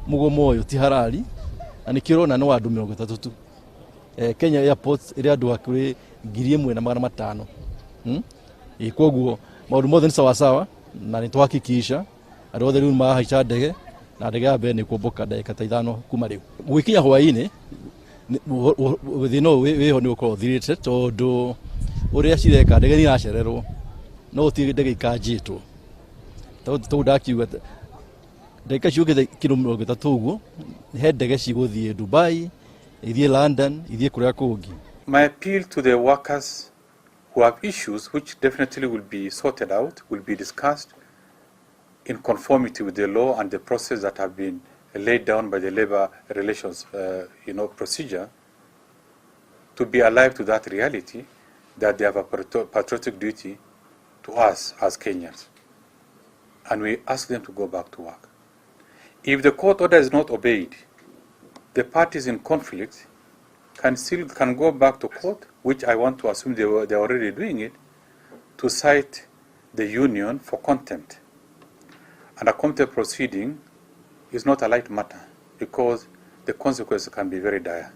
Mũgomo ũyũ ti harari na nĩkĩo ũrona nĩ wa andũ 30 tu. Kenya Airports ĩrĩ andũ hakuhĩ 1,500. Ĩ, koguo maũndũ mothe nĩ sawasawa na nĩ twahakikisha andũ othe rĩu mahaica ndege na ndege ya mbere nĩ kũmbũka ndagĩka ta 5 kuma rĩu. Gũgĩkinya hwaĩ-inĩ thĩna ũyũ wĩho nĩ ũkorwo ũthirĩte tondũ ũrĩa cireka ndege nĩ iracererwo no gũtirĩ ndege ikanjĩtwo. Tondũ ndakiuga ndagĩka ciũkĩte kĩndũ 30 ũguo he ndege cigũthiĩ Dubai, ithiĩ London, ithiĩ kũrĩa kũngĩ. My appeal to the workers who have issues which definitely will be sorted out, will be discussed in conformity with the law and the process that have been laid down by the labor relations procedure, to be alive to that reality that they have a patriotic duty to us as Kenyans. And we ask them to go back to work. If the court order is not obeyed, the parties in conflict can still go back to court, which I want to assume they're already doing it, to cite the union for contempt. And a contempt proceeding is not a light matter because the consequences can be very dire.